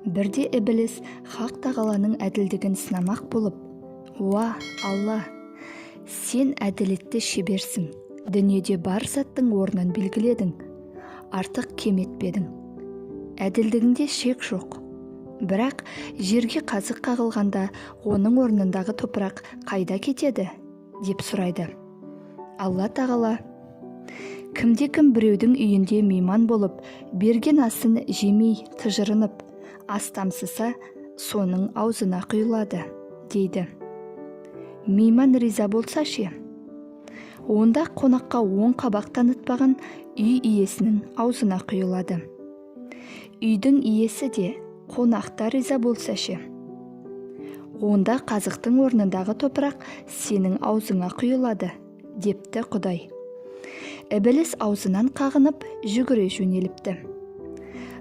Бірде Ібіліс Хақ тағаланың әділдігін сынамақ болып: «Уа, Алла, сен әділетті шеберсің. Дүниеде бар заттың орнын белгіледің, артық кем етпедің. Әділдігіңде шек жоқ. Бірақ жерге қазық қағылғанда, оның орнындағы топырақ қайда кетеді?» – деп сұрайды. Алла тағала: «Кімде-кім біреудің үйінде мейман болып, берген асын жемей, тыжырынып, ас тамсыса, соның аузына құйылады», – дейді. «Мейман риза болса ше?» «Онда қонаққа оң қабақ танытпаған үй иесінің аузына құйылады». «Үйдің иесі де, қонақ та риза болса ше?» «Онда қазықтың орнындағы топырақ сенің аузыңа құйылады», – депті Құдай. Ібіліс аузынан қағынып, жүгіре жөнеліпті.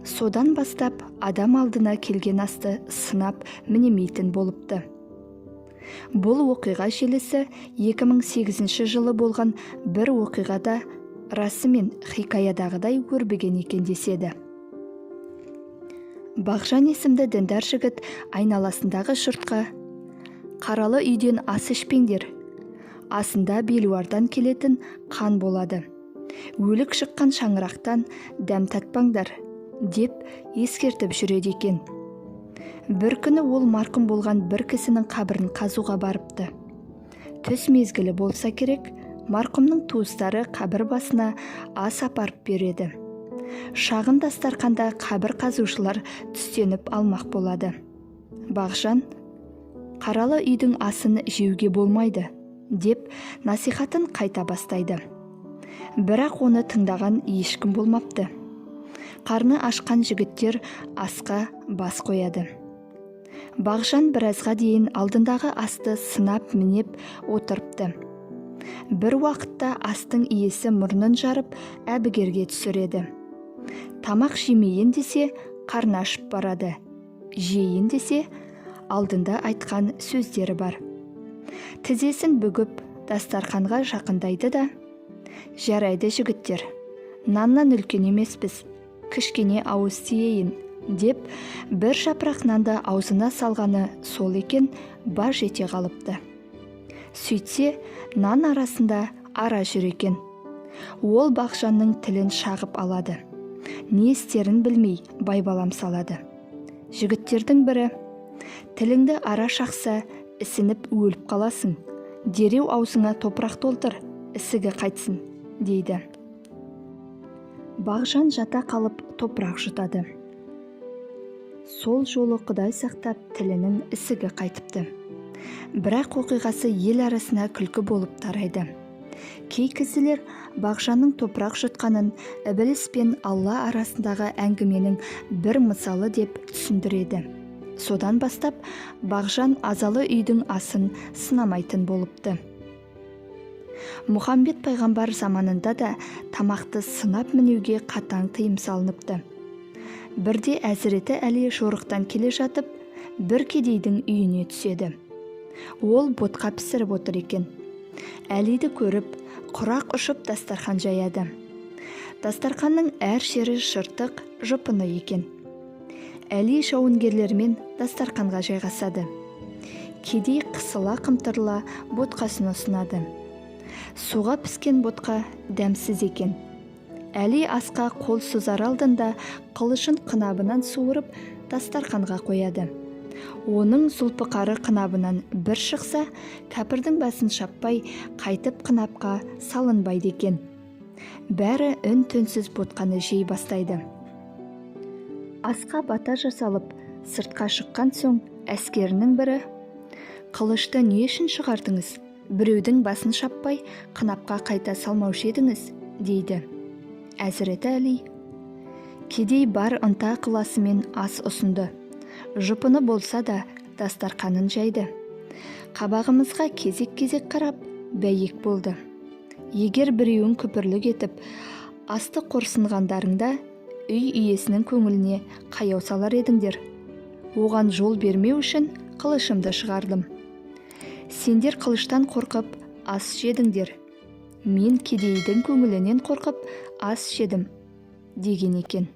Содан бастап адам алдына келген асты сынап мінемейтін болыпты. Бұл оқиға желісі 2008 жылы болған бір оқиғада расымен хикаядағыдай өрбіген екен деседі. Бағжан есімді діндар жігіт айналасындағы жұртқа: «Қаралы үйден ас ішпеңдер, асында белуардан келетін қан болады, өлік шыққан шаңырақтан дәм татпаңдар», – деп ескертіп жүреді екен. Бір күні ол марқұм болған бір кісінің қабірін қазуға барыпты. Түс мезгілі болса керек, марқұмның туыстары қабір басына ас апарып береді. Шағын дастарқанда қабір қазушылар түстеніп алмақ болады. Бағжан: «Қаралы үйдің асын жеуге болмайды», – деп насихатын қайта бастайды. Бірақ оны тыңдаған ешкім болмапты. Қарны ашқан жігіттер асқа бас қояды. Бағжан біразға дейін алдындағы асты сынап мінеп отырыпты. Бір уақытта астың иесі мұрнын жарып, әбігерге түсіреді. Тамақ жемейін десе, қарны ашып барады, жейін десе, алдында айтқан сөздері бар. Тізесін бүгіп, дастарханға жақындайды да: «Жарайды, жігіттер, наннан үлкен емеспіз, кішкене ауыз тиейін», – деп, бір жапырақ нанды аузына салғаны сол екен, баж ете қалыпты. Сөйтсе, нан арасында ара жүр екен. Ол Бағжанның тілін шағып алады. Не істерін білмей, байбалам салады. Жігіттердің бірі: «Тіліңді ара шақса, ісініп өліп қаласың. Дереу аузыңа топырақ толтыр, ісігі қайтсын», – дейді. Бағжан жата қалып, топырақ жұтады. Сол жолы Құдай сақтап, тілінің ісігі қайтыпты. Бірақ оқиғасы ел арасына күлкі болып тарайды. Кей кісілер Бағжанның топырақ жұтқанын Ібіліс пен Алла арасындағы әңгіменің бір мысалы деп түсіндіреді. Содан бастап Бағжан азалы үйдің асын сынамайтын болыпты. Мұхаммед пайғамбар заманында да тамақты сынап мінеуге қатаң тыйым салыныпты. Бірде Әзіреті Әли жорықтан келе жатып, бір кедейдің үйіне түседі. Ол ботқа пісіріп отыр екен. Әлиді көріп, құрақ ұшып, дастархан жаяды. Дастарханның әр жері жыртық, жұпыны екен. Әли жауынгерлерімен дастарханға жайғасады. Кедей қысыла қымтырыла ботқасын ұсынады. Суға піскен ботқа дәмсіз екен. Әли асқа қол созар алдында қылышын қынабынан суырып, дастарханға қояды. Оның зұлпықары қынабынан бір шықса, кәпірдің басын шаппай, қайтып қынапқа салынбайды екен. Бәрі үн түнсіз ботқаны жей бастайды. Асқа бата жасалып, сыртқа шыққан соң, әскерінің бірі: «Қылышты не үшін шығардыңыз? Біреудің басын шаппай, қынапқа қайта салмаушы едіңіз», – дейді. Әзіреті Әли: «Кедей бар ынта ықыласымен ас ұсынды. Жұпыны болса да, дастарқанын жайды. Қабағымызға кезек-кезек қарап, бәйек болды. Егер біреуің күпірлік етіп, асты қорсынғандарыңда, үй иесінің көңіліне қаяу салар едіңдер. Оған жол бермеу үшін қылышымды шығардым. Сендер қылыштан қорқып ас жедіңдер, мен кедейдің көңілінен қорқып ас жедім», – деген екен.